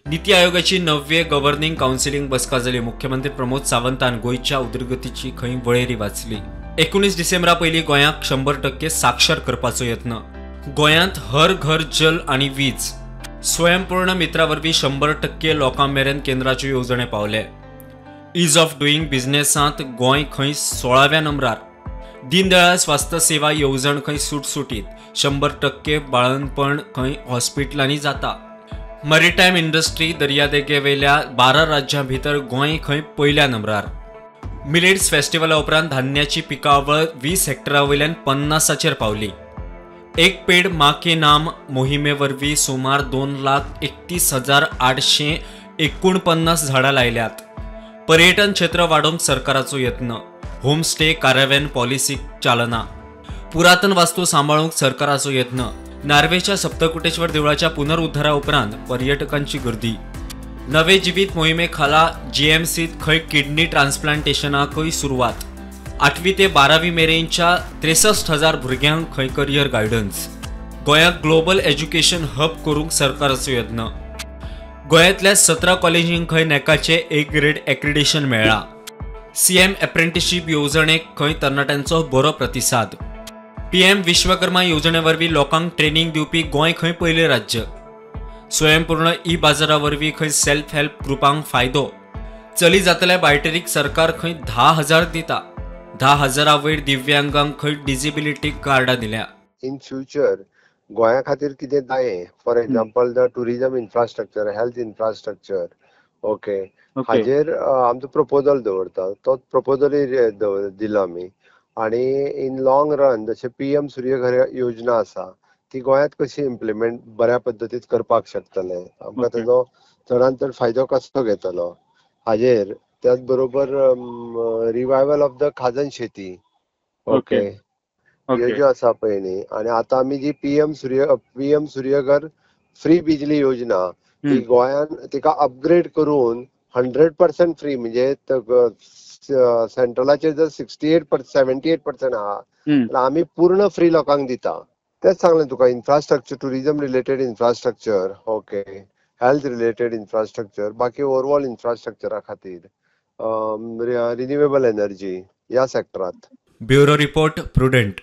नीती आयोगाची 9वे गव्हर्निंग कावन्सिलिंग बसका जाली. मुख्यमंत्री प्रमोद सावंतान गोंयच्या उदरगतीची खंय वळेरी वाचली. 19 डिसेंबरा पयलीं गोंयाक 100% साक्षर करपाचो यत्न. गोंयांत हर घर जल आनी वीज. स्वयंपूर्ण मित्रा वरवीं 100% लोकां मेरेन केंद्राच्यो येवजणे पावले. Is of doing बिझनेसांत गोंय खंय 16व्या नंबरार. दीनदयाळ स्वास्थ्य सेवा येवजण खंय सुटसुटीत. 100% बाळंतपण खंय हॉस्पिटलांनी जाता. मरीटायम इंडस्ट्री दर्यादेगेवेल्या 12 राज्यां भितर गोंय खंय पयल्या नंबरार. मिलेट्स फेस्टिवला उपरांत धान्याची पिकावळ 20 हेक्टरा वयल्यान 50 पावली. एक पेड माँ के नाम मोहिमे वरवीं सुमार 2,31,849 झाडां लायल्यात. पर्यटन क्षेत्र वाडोवंक सरकाराचो यत्न. होमस्टे कारावेन पॉलिसीक चालना. पुरातन वास्तू सांबाळूंक सरकाराचो यत्न. नार्वेच्या सप्तकुटेश्वर देवळाच्या पुनरुद्धारा उपरांत पर्यटकांची गर्दी. नवे जिवीत मोहिमे खाला जीएमसीत खंय किडनी ट्रान्सप्लांटेशनाकूय सुरवात. 8वी ते 12वी मेरेनच्या 63,000 भुरग्यांक खंय करियर गायडन्स. गोंयाक ग्लोबल एज्युकेशन हब करूंक सरकाराचो यत्न. गोंयांतल्या 17 कॉलेजींक खंय नॅकाचें A grade एक्रिडिशन मेळ्ळां. सीएम एप्रेंटिशीप येवजणेक खंय तरणाट्यांचो बरो प्रतिसाद. पीएम विश्वकर्मा येवजणे वरवीं लोकांक ट्रेनिंग दिवपी गोंय खंय पयलें राज्य. स्वयंपूर्ण ई बाजारा वरवीं खंय सेल्फ हेल्प ग्रुपांक फायदो. चली जातल्या बायटरीक सरकार खंय 10,000 दिता. 10,000 वयर दिव्यांगांक खंय डिजेबिलिटी कार्डां दिल्या. इन फ्युचर गोंया खातीर कितें जाय, for example the tourism infrastructure, health infrastructure, okay, हाजेर आमचो प्रपोजल दवरता. तो प्रपोजलय दिलो आमी. आनी इन लॉंग रन जशें पीएम सूर्यघर योजना आसा ती गोंयांत कशी इम्प्लिमेंट बऱ्या पद्दतीन करपाक शकतले, आमकां तेजो चडान चड फायदो कसो घेतलो हाजेर. त्याच बरोबर रिवायवल ऑफ the खाजन शेती, ओके, ह्यो ज्यो आसा पळय न्ही. आनी आतां आमी जी पीएम सूर्यघर फ्री बिजली योजना ती गोंयान तिका अपग्रेड करून 100% फ्री, म्हणजे सेंट्रलाचेर जर 68-78% आहा जाल्यार आमी पूर्ण फ्री लोकांक दिता. तेच सांगलें तुका, infrastructure, tourism related infrastructure, okay, health related infrastructure, बाकी ओवरऑल इन्फ्रास्ट्रक्चरा खातीर रिन्युएबल एनर्जी ह्या सेक्टरात. Bureau report, Prudent.